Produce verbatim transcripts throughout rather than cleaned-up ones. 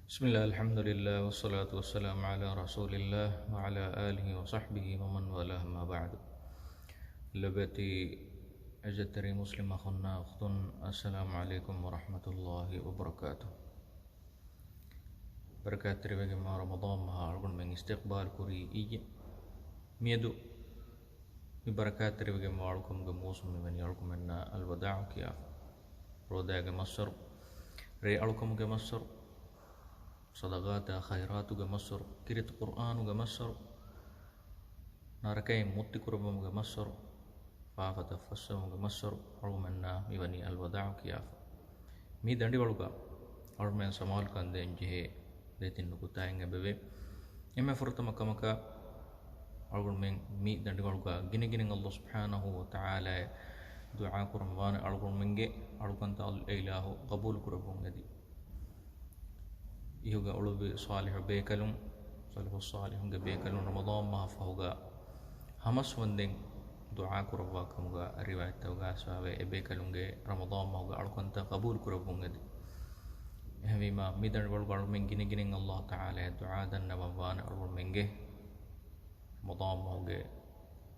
بسم الله، الحمد لله، والصلاة والسلام على رسول الله وعلى آله وصحبه ومن والاه، أما بعد. ލޮބުވެތި އިއްޒަތްތެރި މުސްލިމް އަޚުންނާ އުޚްތުން، السلام عليكم ورحمة الله وبركاته. ބަރަކާތްތެރިވެގެންވާ ރަމަޟާން މަހާ އަޅުގަނޑުމެން އިސްތިޤްބާލް ކުރީ އިއްޔެ. މިއަދު މި ބަރަކާތްތެރިވެގެންވާ އަޅުކަމުގެ މޫސުމް މިވަނީ އަޅުކަމެންނާ އަލްވަދާޢު ކިޔާފަ. ރޯދާގެ މައްސަރު، ރޭ އަޅުކަމުގެ މައްސަރު، ޞަދަޤާތާ ޚައިރާތުގެ މައްސަރު، ކީރިތި ޤުރްއާނުގެ މައްސަރު، ނަރަކައިން މުއްތި ކުރައްވުމުގެ މައްސަރު، ފާފަތައް ފައްސަވުމުގެ މައްސަރު، އަޅުގަނޑުމެންނާ މިވަނީ އަލްވަދާޢު ކިޔާފަ. މި ދަނޑިވަޅުގަ އަޅުގަނޑުމެން ސަމާލުކަން ދޭން ޖެހޭ ދެތިން ނުކުތާއެއް އެބަވޭ. އެންމެ ފުރަތަމަ ކަމަކަށް އަޅުގަނޑުމެން މި ދަނޑިވަޅުގަ ގިނަގިނައިން އަލްލާހު ސުބްޙާނަހޫ ވަތަޢާލާއަށް ދުޢާ ކުރަންވާނެ، އަޅުގަނޑުމެންގެ އަޅުކަންތައް އެ އިލާހު ޤަބޫލު ކުރައްވުން އެދި. އިހުގަ އުޅުއްވި ޞާލިޙު ބޭކަލުން، ސަލަފުއް ޞާލިޙުންގެ ބޭކަލުން ރަމަޟާން މަހަށް ފަހުގަ ހަމަސް ވަންދެން ދުޢާ ކުރައްވާ ކަމުގަ ރިވާޔަތްތަކުގަ އައިސްފަވޭ. އެ ބޭކަލުންގެ ރަމަޟާން މަހުގެ އަޅުކަންތައް ޤަބޫލު ކުރައްވުން އެދި. އެހެންވީމާ، މި ދަނޑިވަޅުގަ އަޅުމެން ގިނަގިނައިން އަލްލާހު ތަޢާލާއަށް ދުޢާ ދަންނަވަން ވާނެ އަޅުގަނޑުމެންގެ ރަމަޟާން މަހުގެ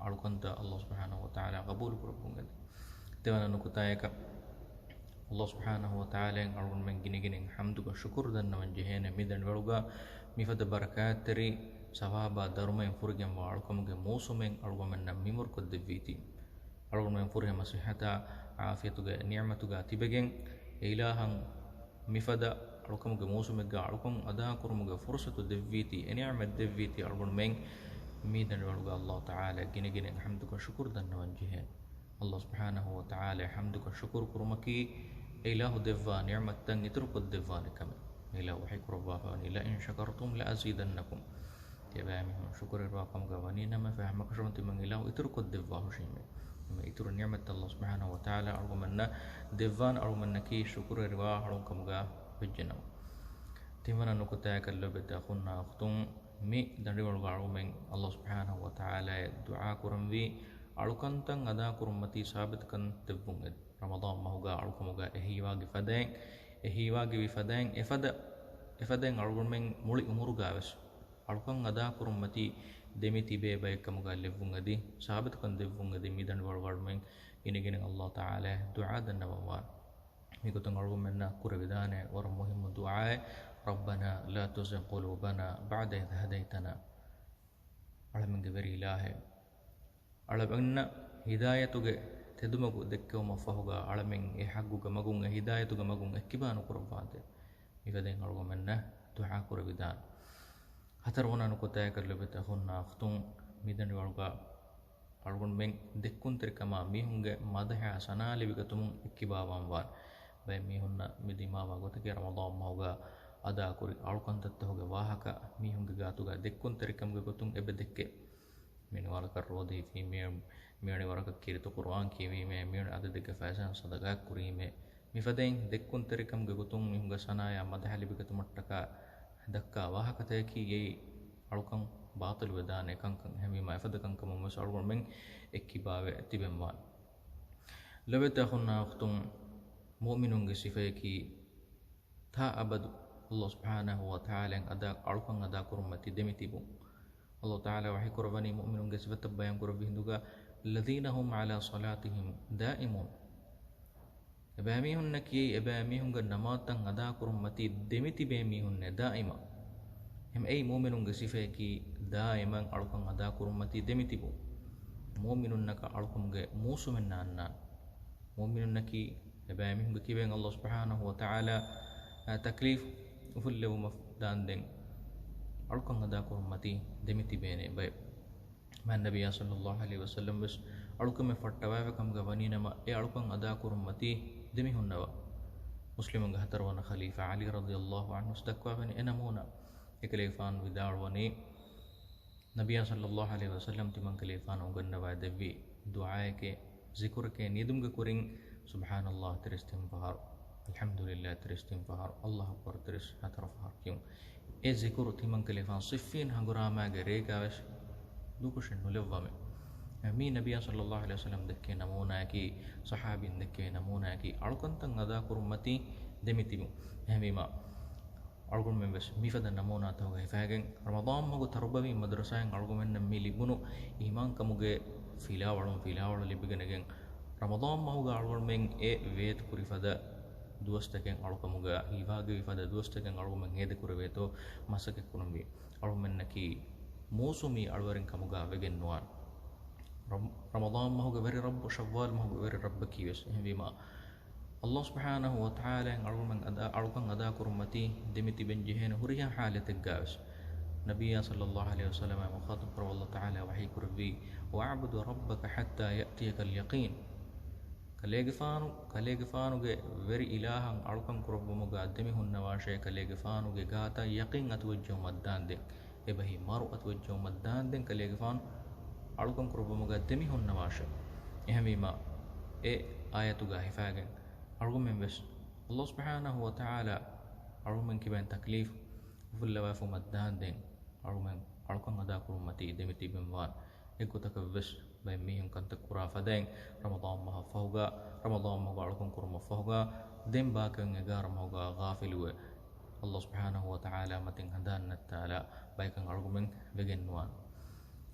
އަޅުކަންތައް އަލްލާހު ސުބްޙާނަހޫ ވަތަޢާލާ ޤަބޫލު ކުރައްވުން އެދި. ދެވަނަ ނުކުތާއަކަށް، އަލްލާހު ސުބްޙާނަހޫ ވަތަޢާލާއަށް އަޅުގަނޑުމެން ގިނަގިނައިން ޙަމްދުގަ ޝުކުރު ދަންނަވަން ޖެހޭނެ މި ދަނޑިވަޅުގަ މިފަދަ ބަރަކާތްތެރި ސަވާބާ ދަރުމައިން ފުރިގެންވާ އަޅުކަމުގެ މޫސުމެއް އަޅުގަނޑުމެންނަށް މި އުމުރުކޮށްދެއްވީތީ. އަޅުގަނޑުމެން ފުރިހަމަ ޞިއްޙަތާ، ޢާފިޔަތުގެ ނިޢުމަތުގަ ތިބެގެން، އެ އިލާހަށް މިފަދަ އަޅުކަމުގެ މޫސުމެއްގަ އަޅުކަން އަދާކުރުމުގެ ފުރުޞަތު ދެއްވީތީ، އެ ނިޢުމަތް ދެއްވީތީ އަޅުގަނޑުމެން މި ދަނޑިވަޅުގަ އަލްލާހު ތަޢާލާއަށް ގިނަގިނައިން ޙަމްދުކޮށް ޝުކުރު ދަންނަވަން ޖެހޭނެ. އަލްލާހު ސުބްޙާނަހޫ ވަތަޢާލާއަށް ޙަމްދުކޮށް ޝުކުރު ކުރުމަކީ، އެ އިލާހު ދެއްވާ ނިޢުމަތްތައް އިތުރުކޮށްދެއްވާނެ ކަމެއް. އެ އިލާހު ވަޙީ ކުރައްވާފަ ވަނީ، لئن شكرتم لأزيدنكم. ތިޔަބައިމީހުން ޝުކުރުވެރިވާ ކަމުގަ ވަނީނަމަ، ފަހަމަކަށަވަން ތިމަން އިލާހު އިތުރުކޮށްދެއްވާ ހުށީމޭ. މި އިތުރު ނިޢުމަތްތައް އަލްލާހު ސުބްޙާނަހޫ ވަތަޢާލާ އަޅުގަމެންނަށް ދެއްވާން އަޅުގަމެންނަކީ ޝުކުރުވެރިވާ އަޅުން ކަމުގަ ވެއްޖެނަމަ. ތިންވަނަ ނުކުތާއަކަށް ލޮބުވެތި އަޚުންނާ އުޚްތުން، މި ދަނޑިވަޅުގަ އަޅުގަމެން އަލްލާހު ސުބްޙާނަހޫ ވަތަޢާލާއަށް ދުޢާ ކުރަންވީ، އަޅުކަންތައް އަދާކުރުންމަތީ ސާބިތުކަން ދެއްވުން އެދި. ރަމަޟާން މަހުގަ އަޅުކަމުގަ އެ ހީވާގި ފަދައިން، އެ ހީވާގިވި ފަދައިން އެފަދަ، އެފަދައިން އަޅުގަނޑުމެން މުޅި އުމުރުގަވެސް އަޅުކަން އަދާކުރުންމަތީ ދެމިތިބޭ ބައެއްކަމުގަ ލެއްވުން އެދި، ސާބިތުކަން ދެއްވުން އެދި، މި ދަނޑިވަޅުގަ އަޅުމެން ގިނަގިނައިން އަލްލާހު ތަޢާލާއަށް ދުޢާ ދަންނަވަންވާނެ. މިގޮތުން އަޅުގަނޑުމެންނަށް ކުރެވިދާނެ ވަރަށް މުހިއްމު ދުޢާއެއް، ربنا لا تزغ قلوبنا بعد إذ هديتنا. އަޅަމެންގެ ވެރި އިލާހޭ، އަޅަމެންނަށް ހިދާޔަތުގެ ތެދުމަގު ދެއްކެވުމަށްފަހުގަ އަޅަމެން އެ ޙައްޤުގެ މަގުން، އެ ހިދާޔަތުގެ މަގުން އެއްކިބާ ނުކުރައްވާނދޭ. މިފަދައިން އަޅުގަމެންނަށް ދުޢާ ކުރެވިދާނެ. ހަތަރުވަނަ ނުކުތާއަކަށް ލޮބުވެތި އަޚުންނާ އުޚްތުން، މި ދަނޑިވަޅުގަ އަޅުގަނޑުމެން ދެއްކުންތެރިކަމާ މީހުންގެ މަދަޙާ ސަނާ ލިބިގަތުމުން އެއްކިބާވާން ވާނެ. ބައެއް މީހުންނަށް މި ދިމާވާ ގޮތަކީ ރަމަޟާން މަހުގަ އަދާކުރި އަޅުކަންތައްތަހުގެ ވާހަކަ މީހުންގެ ގާތުގަ ދެއްކުންތެރިކަމުގެ ގޮތުން އެބަ ދެއްކޭ. މިނިވަރަކަށް ރޯދަ ހިފީމޭ، މިވެނި ވަރަކަށް ކީރިތި ޤުރުއާން ކިޔެވީމޭ، މިވެނި އަދަދެއްގެ ފައިސާއިން ޞަދަޤާތް ކުރީމޭ، މިފަދައިން ދެއްކުންތެރިކަމުގެ ގޮތުން މީހުންގެ ސަނާޔާ މަދަޙަ ލިބިގަތުމަށްޓަކާ ދައްކާ ވާހަކަތަކަކީ އެއީ އަޅުކަން ބާޠިލުވެދާނެ ކަންކަން. އެހެންވީމާ އެފަދަ ކަންކަމުން ވެސް އަޅުގަނޑުމެން އެއްކިބާވެ ތިބެންވާނެ. ލޮބުވެތި އަޚުންނާ އުޚްތުން، މުއުމިނުންގެ ސިފަޔަކީ ތާ އަބަދު އަލްލާހު ސުބްޙާނަހޫ ވަތަޢާލާއަށް އަދާ އަޅުކަން އަދާކުރުންމަތީ ދެމިތިބުން. އަލްލާހު ތަޢާލާ ވަޙީކުރައްވަނީ މުއުމިނުންގެ ސިފަތައް ބަޔާންކުރެއްވި ހިނދުގަ، الذين هم على صلاتهم دائمون. އެބައިމީހުންނަކީ، އެބައިމީހުންގެ ނަމާދުތައް އަދާކުރުންމަތީ ދެމިތިބޭ މީހުންނޭ ދާއިމަށް. އެހެން އެއީ މުއުމިނުންގެ ސިފަޔަކީ، ދާއިމަށް އަޅުކަން އަދާކުރުންމަތީ ދެމިތިބުން. މުއުމިނުންނަކަށް އަޅުކަމުގެ މޫސުމެއް ނާންނާނެ. މުއުމިނުންނަކީ އެބައިމީހުންގެ ކިބައިން އަލްލާހު ސުބްޙާނަހޫ ވަތަޢާލާ، އަ، ތަކްލީފް އުފުއްލެވުމަށް ދާންދެން އަޅުކަން އަދާކުރުންމަތީ ދެމިތިބޭނެ ބައެއް. މާތް ނަބިއްޔާ ޞައްލައްލާހު ޢަލައިހި ވަސައްލަމް ވެސް އަޅުކަމެއް ފައްޓަވާފަ ކަމުގަ ވަނީނަމަ، އެ އަޅުކަން އަދާކުރުންމަތީ ދެމިހުންނަވާ. މުސްލިމުންގެ ހަތަރުވަނަ ޚަލީފާ ޢަލީ ރަޟިޔައްލާހު ޢަންހު ދައްކަވާފައިވަނީ އެ ނަމޫނާ. އެކަލޭގެފާނު ވިދާޅުވަނީ، ނަބިއްޔާ ޞައްލައްލާހު ޢަލައިހި ވަސައްލަމް ތިމަންކަލޭގެފާނު އުނގަންނަވައިދެއްވި ދުޢާއެކޭ، ޒިކުރެކޭ، ނިދުމުގެ ކުރިން ސުބްޙާނައްލާހް ތިރީސް ތިން ފަހަރު، އަލްޙަމްދުލިއްލާހް ތިރީސް ތިން ފަހަރު، އައްލާހު އަކްބަރު ތިރީސް ހަތަރު ފަހަރު ކިޔުން. އެ ޒިކުރު ތިމަންކަލޭގެފާނު ޞިއްފީން ހަނގުރާމާގެ ރޭގަވެސް ދޫކޮށެއް ނުލެއްވަމެ. މީ ނަބިއްޔާ ޞައްލައްލާހު ޢަލައިހި ވަސައްލަމް ދެއްކޭ ނަމޫނާއަކީ، ޞަޙާބީން ދެއްކެވި ނަމޫނާއަކީ، އަޅުކަންތައް އަދާކުރުންމަތީ ދެމިތިބުން. އެހެންވީމާ، އަޅުގަނޑުމެން ވެސް މިފަދަ ނަމޫނާތަކުގަ ހިފައިގެން، ރަމަޟާން މަހުގެ ތަރުބަވީ މަދުރަސާއިން އަޅުގަނޑުމެންނަށް މި ލިބުނު އީމާންކަމުގެ ފިލާވަޅުން ފިލާވަޅު ލިބިގެނެގެން، ރަމަޟާން މަހުގަ އަޅުގަނޑުމެން އެ ވޭތުކުރި ފަދަ ދުވަސްތަކެއް އަޅުކަމުގަ ހީވާގިވި ފަދަ ދުވަސްތަކެއް އަޅުގަނޑުމެން ހޭދަކުރެވޭތޯ މަސައްކަތްކުރަންވީ. އަޅުގަނޑުމެންނަކީ މޫސުމީ އަޅުވެރިން ކަމުގަ ވެގެން ނުވާން. ރަމް-، ރަމަޟާން މަހުގެ ވެރި ރައްބު ޝައްވާލް މަހުގެ ވެރި ރައްބަކީ ވެސް. އެހެންވީމާ، ﷲ ސުބްޙާނަހޫ ވަތަޢާލާއިން އަޅުގަނޑުމެން އަދާ، އަޅުކަން އަދާކުރުން މަތީ ދެމިތިބެން ޖެހޭނެ ހުރިހާ ޙާލަތެއްގަ ވެސް. ނަބިއްޔާ ޞައްލައްލާހު ޢަލައިހި ވަސައްލަމާ މުޚާޠަބު ކުރައްވާ ﷲ ތަޢާލާ ވަޙީ ކުރެއްވީ، "وَاعْبُدْ رَبَّكَ حَتَّى يَأْتِيَكَ الْيَقِينُ." ކަލޭގެފާނު، ކަލޭގެފާނުގެ ވެރި އިލާހަށް އަޅުކަން ކުރައްވުމުގަ ދެމިހުންނަވާށޭ، ކަލޭގެފާނުގެ ގާތަށް ޔަޤީން އަތުވެއްޖައުމަށްދާންދެން. އެބަހީ މަރު އަތުވެއްޖައުމަށްދާންދެން ކަލޭގެފާނު އަޅުކަން ކުރައްވުމުގަ ދެމިހުންނަވާށޭ. އެހެންވީމާ، އެ އާޔަތުގަ ހިފައިގެން އަޅުގަނޑުމެން ވެސް ﷲ ސުބްޙާނަހޫ ވަތަޢާލާ އަޅުގަނޑުމެން ކިބައިން ތަކްލީފު އުފުއްލަވާފުމަށްދާންދެން އަޅުގަނޑުމެން އަޅުކަން އަދާކުރުން މަތީ ދެމިތިބެންވާން. އެއްގޮތަކަށް ވެސް ބައެއް މީހުން ކަންތައް ކުރާ ފަދައިން ރަމަޟާން މަހަށް ފަހުގަ، ރަމަޟާން މަހުގަ އަޅުކަން ކުރުމަށް ފަހުގަ، ދެން ބާކީ އެގާރަ މަހުގަ ޣާފިލުވެ، ﷲ ސުބްޙާނަހޫ ވަތަޢާލާ މަތިން ހަނދާން ނައްތާލާ ބަޔަކަށް އަޅުގަނޑުމެން ވެގެން ނުވާން.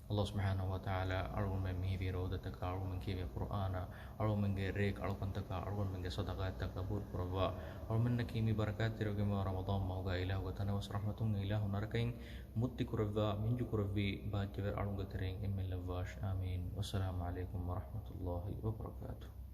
ﷲ ސުބްޙާނަހޫ ވަތަޢާލާ އަޅުގަނޑުމެން މިހިވި ރޯދަތަކާ، އަޅުގަނޑުމެން ކިޔެވޭ ޤުރްއާނާ، އަޅުގަނޑުމެންގެ ރެއެއް އަޅުކަންތަކާ، އަޅުގަނޑުމެންގެ ޞަދަޤާތްތައް ޤަބޫލު ކުރައްވާ، އަޅުގަނޑުމެންނަކީ މި ބަރަކާތްތެރިވެގެންވާ ރަމަޟާން މަހުގަ އިލާހުގެ ތަނަވަސް ރަޙްމަތުން އިލާހު ނަރަކައިން މުއްތި ކުރައްވާ، މިންޖު ކުރެއްވި ބާއްޖަވެރި އަޅުންގެ ތެރެއިން އެންމެން ލައްވާށި. އާމީން. ވައްސަލާމު ޢަލައިކުމް ވަރަޙްމަތުﷲ ވަބަރަކާތުހު.